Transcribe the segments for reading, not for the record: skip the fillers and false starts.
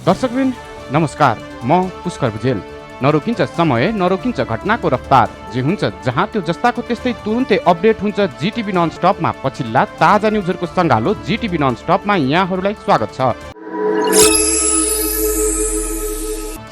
दर्शकवृन्द नमस्कार, म पुष्कर भुजेल। नरोकिन्छ समय, नरोकिन्छ घटनाको रफ्तार, जे हुन्छ जहाँ त्यो जस्ताको त्यस्तै तुरुन्तै अपडेट हुन्छ जीटीभी ननस्टपमा। पछिल्ला ताजा न्युजहरूको सङ्गालो जीटीभी ननस्टपमा यहाँहरूलाई स्वागत छ।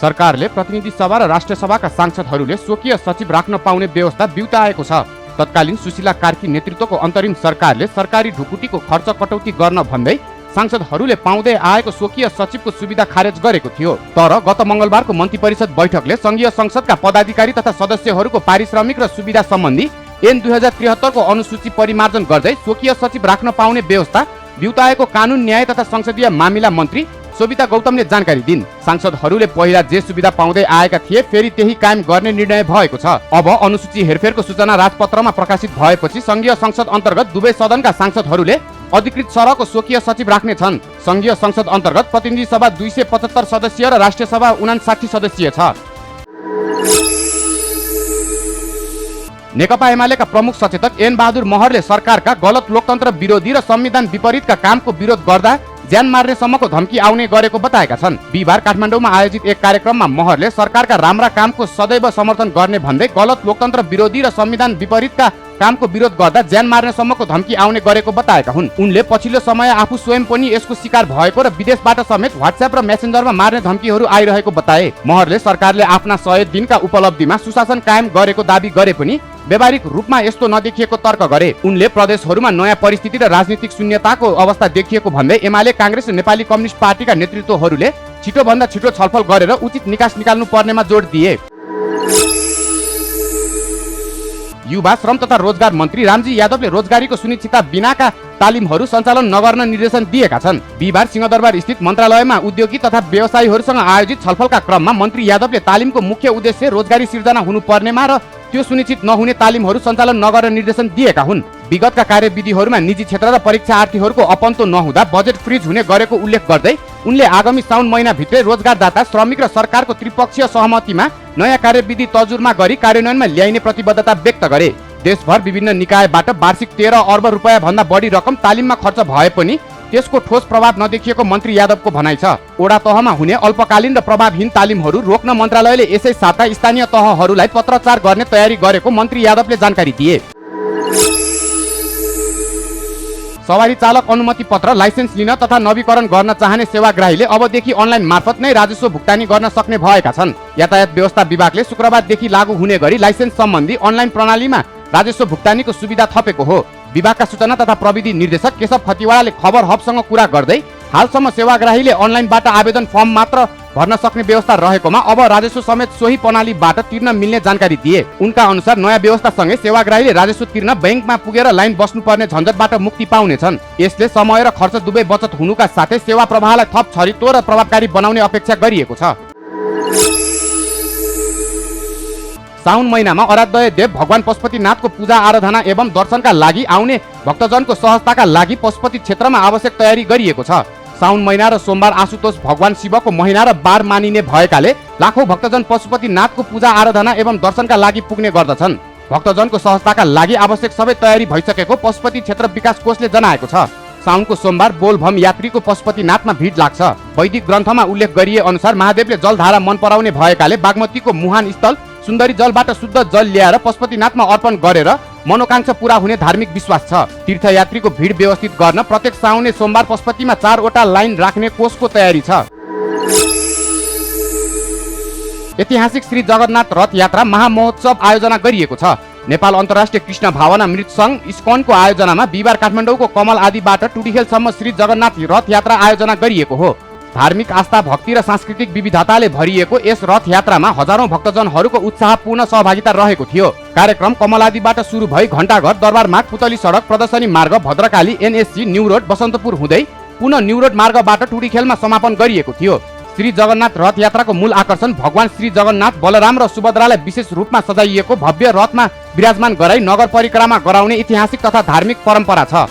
सरकारले प्रतिनिधि सभा र राष्ट्रिय सभाका सांसदहरूले स्वकीय सचिव राख्न पाउने व्यवस्था बिउताएको छ। तत्कालीन सुशीला कार्की नेतृत्वको अन्तरिम सरकारले सरकारी ढुकुटीको खर्च कटौती गर्न भन्दै सांसदहरूले पाउँदै आएको स्वकीय सचिवको सुविधा खारेज गरेको थियो। तर गत मंगलबारको मन्त्री परिषद बैठकले संघीय संसदका पदाधिकारी तथा सदस्यहरूको पारिश्रमिक र सुविधा सम्बन्धी ऐन 2073 को अनुसूची परिमार्जन गर्दै स्वकीय सचिव राख्न पाउने व्यवस्था बिउताएको कानून न्याय तथा संसदीय मामिला मन्त्री सोभिता गौतमले जानकारी दिन्। सांसदहरूले पहिला जे सुविधा पाउँदै आएका थिए फेरि त्यही कायम गर्ने निर्णय भएको छ। अब अनुसूची हेरफेरको सूचना राजपत्रमा प्रकाशित भएपछि संघीय संसद अन्तर्गत दुवै सदनका सांसदहरूले अधिकृत सरहको स्वकीय सचिव राख्ने छन्। संघीय संसद अन्तर्गत प्रतिनिधि सभा 275 सदस्यीय र राष्ट्रिय सभा 59 सदस्यीय छ। नेकपा एमालेका प्रमुख सचेतक एन बहादुर महरले सरकारका गलत लोकतन्त्र विरोधी र संविधान विपरीतका कामको विरोध गर्दा ज्यान मार्ने सम्मको धम्की आउने गरेको बताएका छन्। बिहिबार काठमाडौँमा आयोजित एक कार्यक्रममा महरले सरकारका राम्रा कामको सदैव समर्थन गर्ने भन्दै गलत लोकतन्त्र विरोधी र संविधान विपरीतका कामको विरोध गर्दा ज्यान मार्ने सम्मको धम्की आउने गरेको बताएका हुन्। उनले पछिल्लो समय आफू स्वयं पनि यसको शिकार भएको र विदेशबाट समेत व्हाट्सएप र मेसेन्जरमा मार्ने धम्कीहरू आइरहेको बताए। महरले सरकारले आफ्ना 100 दिनका उपलब्धिमा सुशासन कायम गरेको दाबी गरे पनि व्यावहारिक रूपमा यस्तो नदेखिएको तर्क गरे। उनले प्रदेशहरूमा नयाँ परिस्थिति र राजनीतिक शून्यताको अवस्था देखिएको भन्दै एमाले, कांग्रेस र नेपाली कम्युनिस्ट पार्टीका नेतृत्वहरूले छिटोभन्दा छिटो छलफल गरेर उचित निकास निकाल्नु पर्नेमा जोड दिए। युवा श्रम तथा रोजगार मन्त्री रामजी यादवले रोजगारीको सुनिश्चितता बिनाका तालिमहरू सञ्चालन नगर्न निर्देशन दिएका छन्। बिहिबार सिंहदरबार स्थित मन्त्रालयमा उद्योगी तथा व्यवसायीहरूसँग आयोजित छलफलका क्रममा मन्त्री यादवले तालिमको मुख्य उद्देश्य रोजगारी सिर्जना हुनुपर्नेमा र त्यो सुनिश्चित नहुने तालिमहरू सञ्चालन नगर्न निर्देशन दिएका हुन्। विगतका कार्यविधिहरूमा निजी क्षेत्र र परीक्षार्थीहरूको अपन्तो नहुँदा बजेट फ्रिज हुने गरेको उल्लेख गर्दै उनले आगामी साउन महिनाभित्रै रोजगारदाता, श्रमिक र सरकारको त्रिपक्षीय सहमतिमा नयाँ कार्यविधि तजुर्मा गरी कार्यान्वयनमा ल्याइने प्रतिबद्धता व्यक्त गरे। देशभर विभिन्न निकायबाट वार्षिक 13 अर्ब रुपैयाँ भन्दा बढी रकम तालिममा खर्च भए पनि त्यसको ठोस प्रभाव नदेखिएको मन्त्री यादवको भनाइ छ। ओडा तहमा हुने अल्पकालीन र प्रभावहीन तालिमहरू रोक्न मन्त्रालयले यसै साता स्थानीय तहहरूलाई पत्राचार गर्ने तयारी गरेको मन्त्री यादवले जानकारी दिए। सवारी चालक अनुमति पत्र, लाइसेन्स लिन तथा नवीकरण गर्न चाहने सेवाग्राहीले अबदेखि अनलाइन मार्फत नै राजस्व भुक्तानी गर्न सक्ने भएका छन्। यातायात व्यवस्था विभागले शुक्रबारदेखि लागू हुने गरी लाइसेन्स सम्बन्धी अनलाइन प्रणालीमा राजस्व भुक्तानीको सुविधा थपेको हो। विभागका सूचना तथा प्रविधि निर्देशक केशव खतिवडाले खबर हबसँग कुरा गर्दै हालसम्म सेवाग्राहीले अनलाइनबाट आवेदन फर्म मात्र भर्न सक्ने व्यवस्था रहेकोमा अब राजस्व समेत सोही प्रणालीबाट तिर्न मिल्ने जानकारी दिए। उनका अनुसार नयाँ व्यवस्थासँगै सेवाग्राहीले राजस्व तिर्न बैंकमा पुगेर लाइन बस्नुपर्ने झन्झटबाट मुक्ति पाउनेछन्। यसले समय र खर्च दुवै बचत हुनुका साथै सेवा प्रवाहलाई थप छरितो र प्रभावकारी बनाउने अपेक्षा गरिएको छ। साउन महिनामा आराध्य देव भगवान पशुपतिनाथको पूजा आराधना एवं दर्शनका लागि आउने भक्तजनको सहजताका लागि पशुपति क्षेत्रमा आवश्यक तयारी गरिएको छ। साउन महिना र सोमबार आशुतोष भगवान शिवको महिना र बार मानिने भएकाले लाखौं भक्तजन पशुपतिनाथको पूजा आराधना एवं दर्शनका लागि पुग्ने गर्दछन्। भक्तजनको सहजताका लागि आवश्यक सबै तयारी भइसकेको पशुपति क्षेत्र विकास कोषले जनाएको छ। साउनको सोमबार बोलभम यात्रीको पशुपतिनाथमा भिड लाग्छ। वैदिक ग्रन्थमा उल्लेख गरिए अनुसार महादेवले जलधारा मन पराउने भएकाले बागमतीको मुहान स्थल सुन्दरी जलबाट शुद्ध जल ल्याएर पशुपतिनाथमा अर्पण गरेर मनोकांक्षा पूरा हुने धार्मिक विश्वास छ। तीर्थयात्रीको भिड व्यवस्थित गर्न प्रत्येक साउने सोमबार पशुपतिमा 4 वटा लाइन राख्ने कोषको तयारी छ। ऐतिहासिक श्री जगन्नाथ रथ यात्रा महामहोत्सव आयोजना गरिएको छ। नेपाल अन्तर्राष्ट्रिय कृष्ण भावना मृत संघ इस्कनको आयोजनामा बिहिबार काठमाडौँको कमल आदिबाट टुडीखेलसम्म श्री जगन्नाथ रथ यात्रा आयोजना गरिएको हो। धार्मिक आस्था, भक्ति र सांस्कृतिक विविधताले भरिएको यस रथ यात्रामा हजारौं भक्तजनहरूको उत्साहपूर्ण सहभागिता रहेको थियो। कार्यक्रम कमलादीबाट सुरु भई घण्टाघर, दरबार मार्ग, पुतली Sadak, Pradarshani Marg, Bhadrakali, NSC, New Road, Basantapur हुँदै पुनः न्यू रोड मार्गबाट टुडीखेलमा समापन गरिएको थियो। श्री जगन्नाथ रथ यात्राको मूल आकर्षण भगवान श्री जगन्नाथ, बलराम र सुभद्रालाई विशेष रूपमा सजाइएको भव्य रथमा विराजमान गराई नगर परिक्रमा गराउने ऐतिहासिक तथा धार्मिक परम्परा छ।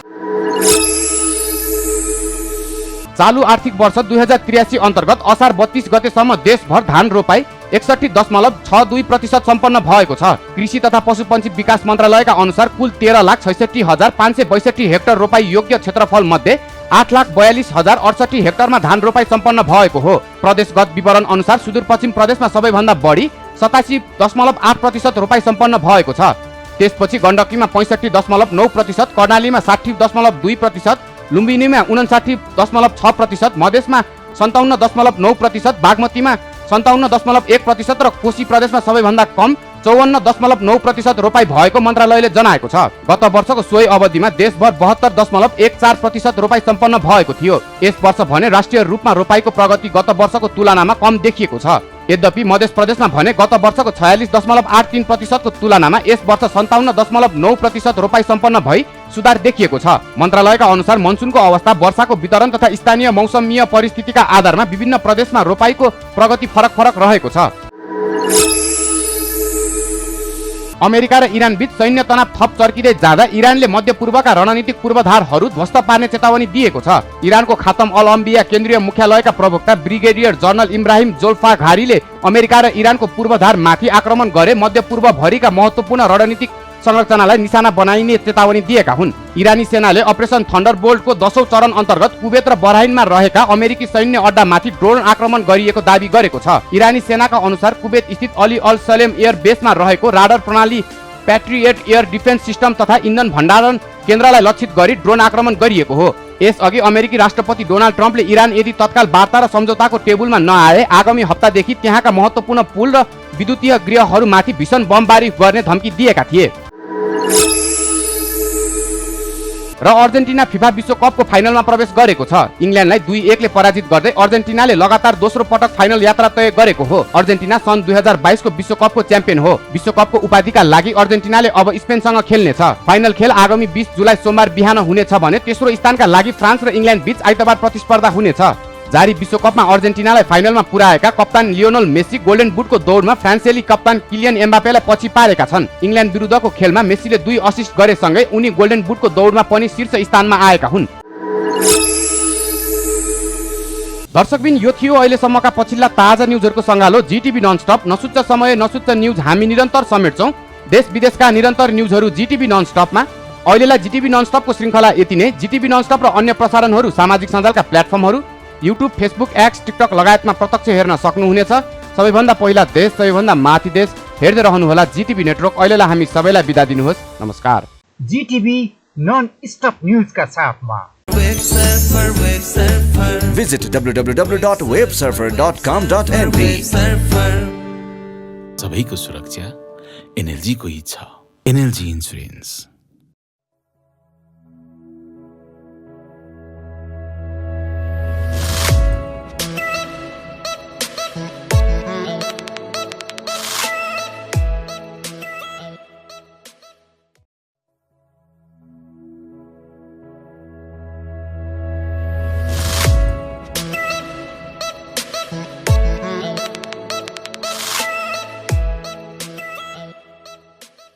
चालू आर्थिक वर्ष 2083 अन्तर्गत असार 32 गतेसम्म देशभर धान रोपाई 61.62% सम्पन्न भएको छ। कृषि तथा पशुपन्छी विकास मन्त्रालयका अनुसार कुल 13,66,562 हेक्टर रोपाई योग्य क्षेत्रफल मध्ये 8,42,068 हेक्टरमा धान रोपाई सम्पन्न भएको हो। प्रदेशगत विवरण अनुसार सुदूरपश्चिम प्रदेशमा सबैभन्दा बढी 87.8% रोपाई सम्पन्न भएको छ। त्यसपछि गण्डकीमा 65.9%, कर्णालीमा 60.2%, लुम्बिनीमा 59.6%, मधेसमा 57.9%, बागमतीमा 57.1% र कोशी प्रदेशमा सबैभन्दा कम 54.9% रोपाई भएको मन्त्रालयले जनाएको छ। गत वर्षको सोही अवधिमा देशभर 72.14% रोपाई सम्पन्न भएको थियो। यस वर्ष भने राष्ट्रिय रूपमा रोपाईको प्रगति गत वर्षको तुलनामा कम देखिएको छ। यद्यपि मध्य प्रदेशमा भने गत वर्षको 46.83% को तुलनामा यस वर्ष 57.9% रोपाई सम्पन्न भई सुधार देखिएको छ। मन्त्रालयका अनुसार मनसुनको अवस्था, वर्षाको वितरण तथा स्थानीय मौसमीय परिस्थितिका आधारमा विभिन्न प्रदेशमा रोपाईको प्रगति फरक फरक रहेको छ। अमेरिका र इरान बीच सैन्य तनाव थप चर्किँदै जाँदा इरानले मध्यपूर्वका रणनीतिक पूर्वाधारहरू ध्वस्त पार्ने चेतावनी दिएको छ। इरानको खातम अल अम्बिया केन्द्रीय मुख्यालयका प्रवक्ता ब्रिगेडियर जनरल इब्राहिम जोल्फाघारीले अमेरिका र इरानको पूर्वाधारमाथि आक्रमण गरे मध्यपूर्व भरिका महत्त्वपूर्ण रणनीतिक संरचनालाई निशाना बनाइने चेतावनी दिएका हुन्। इरानी सेनाले अपरेसन थन्डरबोल्टको 10औं चरण अन्तर्गत कुवेत र बहराइनमा रहेका अमेरिकी सैन्य अड्डामाथि ड्रोन आक्रमण गरिएको दावी गरेको छ। इरानी सेनाका अनुसार कुवेत स्थित अली अल सलेम एयर बेसमा रहेको राडर प्रणाली, प्याट्रियट एयर डिफेन्स सिस्टम तथा इन्धन भण्डारण केन्द्रलाई लक्षित गरी ड्रोन आक्रमण गरिएको हो। यसअघि अमेरिकी राष्ट्रपति डोनाल्ड ट्रम्पले इरान यदि तत्काल वार्ता र सम्झौताको टेबुलमा नआए आगामी हप्तादेखि त्यहाँका महत्त्वपूर्ण पुल र विद्युतीय गृहहरूमाथि भीषण बमबारी गर्ने धम्की दिएका थिए। र अर्जेन्टिना फिफा विश्वकपको फाइनलमा प्रवेश गरेको छ। इङ्ल्यान्डलाई 2-1 ले पराजित गर्दै अर्जेन्टिनाले लगातार दोस्रो पटक फाइनल यात्रा तय गरेको हो। अर्जेन्टिना सन् 2022 को विश्वकपको च्याम्पियन हो। विश्वकपको उपाधिका लागि अर्जेन्टिनाले अब स्पेनसँग खेल्नेछ। फाइनल खेल आगामी 20 जुलाई सोमबार बिहान हुनेछ भने तेस्रो स्थानका लागि फ्रान्स र इङ्ल्यान्ड बीच आइतबार प्रतिस्पर्धा हुनेछ। जारी विश्वकपमा अर्जेन्टिनालाई फाइनलमा पुर्याएका कप्तान लियोनल मेसी गोल्डन बुटको दौडमा फ्रान्सेली कप्तान किलियन एम्बापेलाई पछि पारेका छन्। इङ्ल्यान्ड विरुद्धको खेलमा मेसीले 2 असिस्ट गरेसँगै उनी गोल्डन बुटको दौडमा पनि शीर्ष स्थानमा आएका हुन्। दर्शकबिन, यो थियो अहिलेसम्मका पछिल्ला ताजा न्युजहरूको सङ्गालो। जीटीभी ननस्टप, नसुच्च समय नसुच्च न्युज हामी निरन्तर समेट्छौँ। देश विदेशका निरन्तर न्युजहरू जीटीभी ननस्टपमा। अहिलेलाई जीटीभी ननस्टपको श्रृङ्खला यति नै। जीटीभी ननस्टप र अन्य प्रसारणहरू सामाजिक सञ्जालका प्लेटफर्महरू युट्युब, फेसबुक, एक्स, टिकटक लगायतमा प्रत्यक्ष हेर्न सक्नुहुनेछ। सबैभन्दा पहिला देश, सबैभन्दा माथि देश हेर्दै रहनुहोला जीटीभी नेटवर्क। अहिलेलाई हामी सबैलाई बिदा दिनुहोस्। नमस्कार। जीटीभी नन स्टप न्युजका साथमा Visit www.websurfer.com.mp। सबैको सुरक्षा एनएलजी को ही छ। NLG insurance.